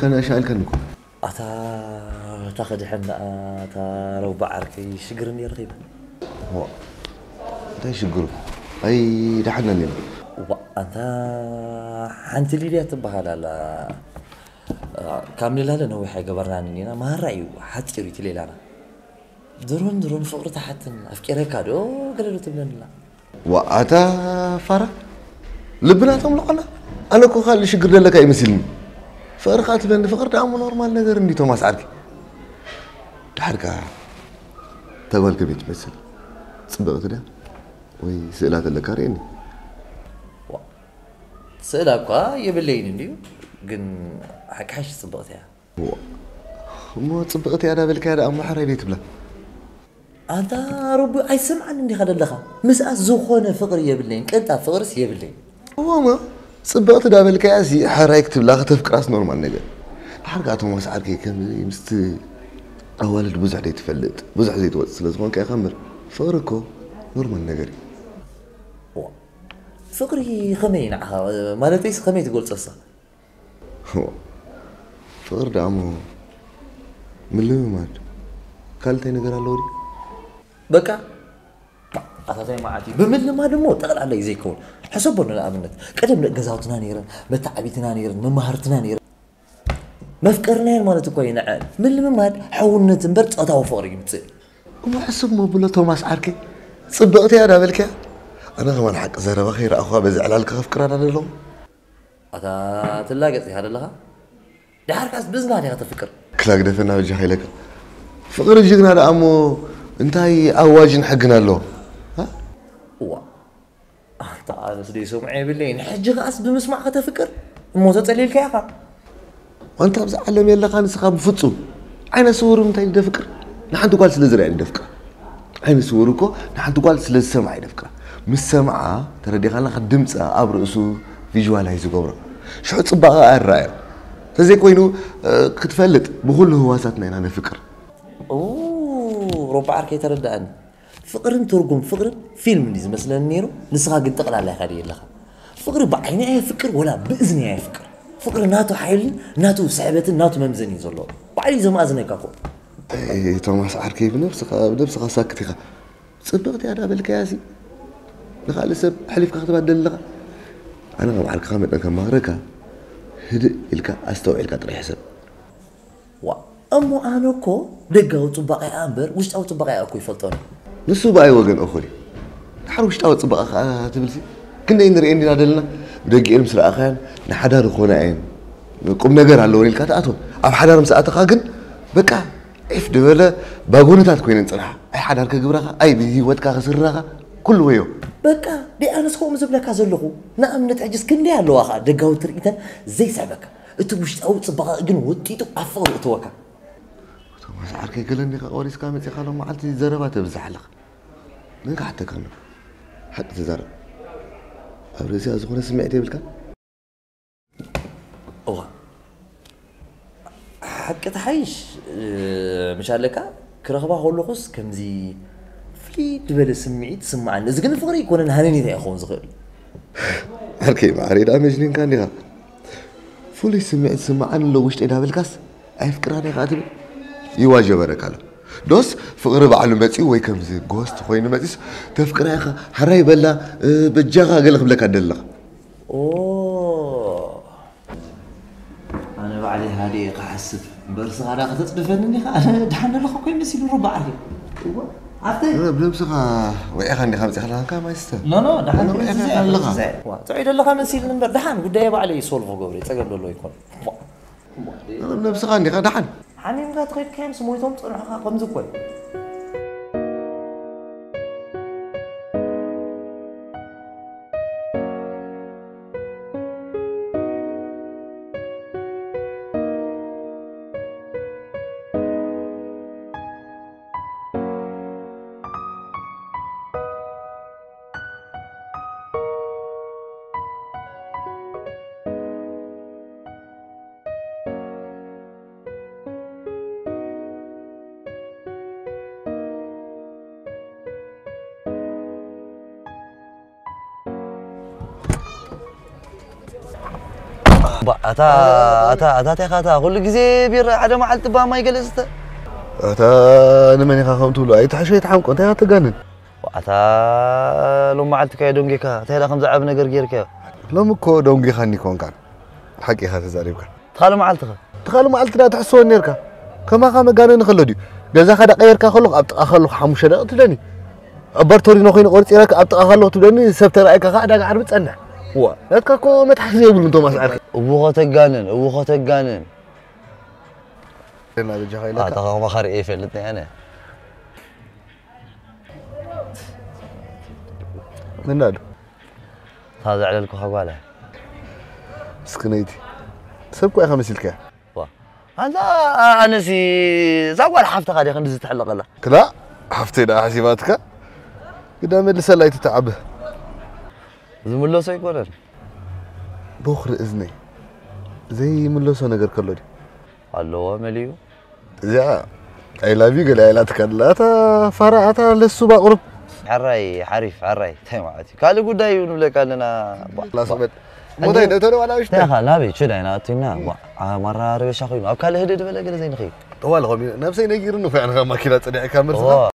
ኣነ ሻልከን እኮ። ኣታ እታ ክድሕን ደኣ እታ ረቡዕ ዓርከይ ሽግር እንድየ ረኺበ። ዋ፣ እንታይ ሽግሩ? ኣይ ደሓን ኣሊና። ዋ ኣንታ ሓንቲ ሊድያ ትበሃል ኣላ። ካብ ንላለ ነዊሕ ኣይገበርናን ኢና። ማራ እዩ ሓፂሩ እቲ ሌላና። ድሮን ድሮን ፍቕሪ ትሓትን ኣፍቂረካ ዶ ገለ ዶ ትብለንላ። ዋኣታ ፋራ ልብና ተምልቆና። ኣነ እኮ ካልእ ሽግር ደለካ ይመስልኒ። ፍቕርካ ትብለኒ ፍቕሪ ደኣ እሞ ኖርማል ነገር እንዲ ቶማስ ዓርኪ። ድሓርካ ተጓል ከመይ ትመስል? ጽብቕቲ ድያ ወይ ስእላ ተለካ ርእየኒ። ስእላ እኳ የብለይን እንድዩ ግን ሓቂ ሓሽ ጽብቕቲ እያ። እሞ ጽብቕቲ እያ ዳበልካያ ደኣ እሞ ሕራይ ደይ ትብላ? ኣንታ ሮቢ ኣይሰምዓን እንዲኻ ደለኻ ምስኣስ ዝኾነ ፍቕሪ የብለይን ቅንጣ ፍቕርስ የብለይን። እሞ እሞ ጽብቕቲ ዳበልካያሲ ሕራይ ክትብላ ከተፍቅራስ ኖርማል ነገር። ድሓር ከኣ ቶማስ ዓርከይ ከም ምስቲ ኣዋልድ ብዙሕ ደይ ትፈልጥ ብዙሕ ዘይትወጽእ ስለ ዝኾንካ ኢኻ እምበር ፍቕሪ እኮ ኖርማል ነገር እዩ። ፍቕሪ ኸመይ ንዓኻ ማለተይስ ኸመይ ትገልጾ እሳ? ፍቕሪ ደኣ እሞ ምልምማድ ካልእ እንታይ ነገር ኣለዎ ድዩ? በቃ ኣታታይ መዓት እዩ ብምልማድ እሞ ጠቕላላ እዩ ዘይከውን። ሕሰቦ ንኣብነት ቀደም ደቂ ገዛውትና ነይረን መተዓቢትና ነይረን መማህርትና ነይረን መፍቀርናየን ማለት እኮ እዩ ንዐን። ምልምማድ ሕውነት እምበር ጾታዊ ፍቕሪ ይምጽእ። እሞ ሕስብ መብሎ ቶማስ ዓርከይ ጽብቕቲ እያ ዳበልክያ ኣነ ከማን ሓቂ ዘረባ ከይረኣኹዋ በዚ ዕላል ከኸፍቅራ ዳ ደለኹ። ኣታ ትላገጽ ኢኻ ደለኻ? ደሓር ከኣስ ብዝና ዲኻ ተፍቅር? ክላግደፈና በጃኻ ኢለካ። ፍቕሪ ጅግና ደኣ እሞ እንታይ ኣዋጅን ሕግን ኣለዎ? እዋ ኣንታ ኣነስ ደይሰምዖ የብለይን። ሕጂ ከኣስ ብምስማዕ ከተፍቅር እሞ ተጸሊልካ ኢኻ። ኣንታ ኣብዛ ዓለም የለኻን ንስኻ ብፍጹም። ዓይነ ስውር እንታይ ኢሉ ደፍቅር? ንሓንቲ ጓል ስለ ዝረኣየ ኢሉ ደፍቅራ። ዓይነ ስውር እኮ ንሓንቲ ጓል ስለ ዝሰምዓ እዩ ደፍቅራ። ምስ ሰምዓ ተረዲኻ ኣለኻ ድምጻ ኣብ ርእሱ ቪዥዋላይዝ ይገብሮ። ሽዑ ጽባቐኣ ይረኣዮ። ተዘይኮይኑ ክትፈልጥ ብኹሉ ህዋሳትና ኢና ነፍቅር። ሮባ ዓርከይ ተረድኣኒ። ፍቕርን ትርጉም ፍቕርን ፊልም እንድዩ ዝመስለኒ ነይሩ፣ ንስኻ ግን ጠቕላላ ኢኻ ድየ ኣለኻ። ፍቕሪ ብዓይኒ ኣየፍቅር ወላ ብእዝኒ ኣየፍቅር። ፍቕሪ ናቱ ሓይልን ናቱ ስሕበትን ናቱ መምዘኒ እዩ ዘለዎ። ባዕሉ እዩ ዘማእዝነካ እኮ። ቶማስ ዓርከይ ብነብስኻ ብነብስኻ ሳክት ኢኻ። ጽብቕቲ እያ ዳበልካያ ሲ ንኻልእ ሰብ ኣሕሊፍካ ክትባ ደለኻ። ኣነ ከም ዓርክኻ መጠን ከማኽረካ ህድእ ኢልካ ኣስተውዒልካ ጥራሕ ሕሰብ። ዋእ እሞ ኣነ እኮ ደጋዊ ጽባቐኣ እምበር ውሽጣዊ ጽባቐኣ እኮ ይፈልጦን እየ። ንሱ ብኣይ ወገን እኹል እዩ። ድሓር ውሽጣዊ ጽባቐ ከኣ ትብልሲ ክንደይ ንርእየን ዲና ደለና? ብደጊኤን ምስ ረኣኻየን ንሓዳር ይኾና እየን ቁምነገር ኣለወን ኢልካ ትኣትወን። ኣብ ሓዳር ምስ ኣተኻ ግን በቃ ዒፍ ድበለ ባጎነታት ኮይነን ጽንሓ። ኣይ ሓዳር ከግብራኻ ኣይ ብህይወትካ ከስርራኻ ኩሉ ወዮ። በቃ ደይ ኣነስ ከምኡ ዝብለካ ዘለኹ። ንኣብነት ሕጅስ ክንደይ ኣለዋ ኸኣ ደጋዊ ትርኢተን ዘይስሕበካ። እቲ ውሽጣዊ ጽባቐ ግን ወጢጡ ኣብ ፍቕሪ እእትወካ። ቶማስ ዓርከይ ገለ እንዲኻ ቆሪስካ መጺኻ ሎም መዓልቲ ዘረባ ተብዝሕ ኣለኻ። ግን ክሓተካ ኣሎ ሓቂ ተዛረብ። ኣብ ርእሲኣ ዝኾነ ስምዒት የብልካ? እዋ ሓቂ ትሓይሽ ምሽ ኣለካ ክረኽባ ከለኹስ ከምዚ ፍልይ ዝበለ ስምዒት ስምዓኒ። እዚ ግን ፍቕሪ ኣይኮነን ሃነኔታ ይኸውን ዝኽእል። ዓርከይ ማዕረይ ደኣ መጅኒንካ እንዲኻ። ፍሉይ ስምዒት ዝስምዓኒ ኣሎ ውሽጠይ ዳበልካስ ኣየፍቅራን እየ ከዓ ትብል? ይዋጀበረካ ኣሎ። ዶስ ፍቕሪ ባዕሉ መፂኡ ወይ ከምዚ ጎስት ኮይኑ መፂስ ተፍቅራ ኢኻ ሓራይ በላ በጃኻ ገለ ክብለካ ደለኻ። ኦ ኣነ ባዕለይ ሃዲኤ ክሓስብ እምበር ስኻ ዳ ከተፅድፈኒ እንዲኻ ኣነ ድሓን ዘለኹ እኮ ይመሲሉ ሩባ ዓርከይ። እወ ኣብተይ ብነብስኻ ወዒኻ እንዲኻ መፂኻ ኣለኻ ማይስተር። ኖ ኖ ድሓን ወዒኻ ኣለኻ። ጥዑይ ዘለኻ መሲልኒ እምበር ድሓን ጉዳየ ባዕለይ ሶልቮ ገብረ ፀገም ዘሎ ይኮን። ነብስኻ እንዲኻ ደሓን ሓሚምካ ተኸድካዮምስ ሞይቶም ጸንሑኻ ከምዚ እኮ እዩ። ባ ኣታ ኣታ ኣታ እንታይ ኢኻ ኣታ ኩሉ ግዜ ቢራ ሓደ መዓልቲ ባ ማይ ገለ ዝስተ። ኣታ ንመን ኢኻ ከም ትብሎ ኣይትሕሾ ኣይትሓምቆ እንታይ ኢኻ ተጋንን? ኣታ ሎም መዓልቲ ካየ ደንጌካ እንታይ ኢላ ከም ዝዓብ ነገር ጌርካዮ። ሎም እኮ ደንጌኻኒ ኮንካን ሓቂ ኢኻ ተዛሪብካ። ትኻል መዓልትኸ? ትኻል መዓልቲ ዳ ትሕስወን ኔርካ። ከማኻ መጋነኒ ከሎ ድዩ? ገዛኻ ዳ ቀየርካ ከለኹ ኣብ ጥቓ ከለኹ ሓሙሽተ ደቂ ትብለኒ። ኣብ ባርቶሪኖ ኮይኑ ቆርጺረካ ኣብ ጥቓ ከለኹ ትብለኒ ሰብ ተራእየካ ከዓ ዕዳጋ ዓርቢ ጸንሕ። ዋ ናትካ እኮ መትሓዚ የብሉን ቶማስ ዓርኪ። እዎ ከተጋንን እዎ ከተጋንን። ና በጃኻ ኢለካ። ኣታ ከማኻ ርኤ ይፈልጥ ኣነ። ምናሉ እታ ዘዕለልኩኻ ጓል እያ። ምስክነይቲ ሰብ እኮ ኢኻ መሲልካያ። ዋ፣ ኣንታ ኣነሲ እዛ ጓል ሓፍትኻ ድያ ክንድዚ ትሕለቐላ? ክላ ሓፍተይ ደኣ ሓሲባትካ ግዳ መልሰላ ኣይትተዓበ። ዝምለሶ ኣይኮነን። ቦኽሪ እዝነይ ዘይምለሶ ነገር ከሎ ድዩ? ኣለዎ መሊኡ። እዚኣ I love you ገለ ኢላትካ ኣላ። ኣታ ፋራ ኣታ ለሱ ባቑርብ። ሕራይ ሓሪፍ ሕራይ እንታይ ማለት እዩ? ካልእ ጉዳይ እዩ ንብለካ ኣለና። ባ- ላስ በል። ሞታይ ደተለ ዋላ ውሽጢ። እንታይ ኢኻ ናበይ? ችዳ ኢና ኣቲና። ባ- ኣ- ማራ ረበሻ ኮይኑ ኣብ ካልእ ህድእ ዝበለ ገለ ዘይንኸይድ። ጠዋል ኾም ነብሰይ ነጊርኒ ኾ ያንኻ ማኪና ጸዲዕካ መርዝኻ። ዋ።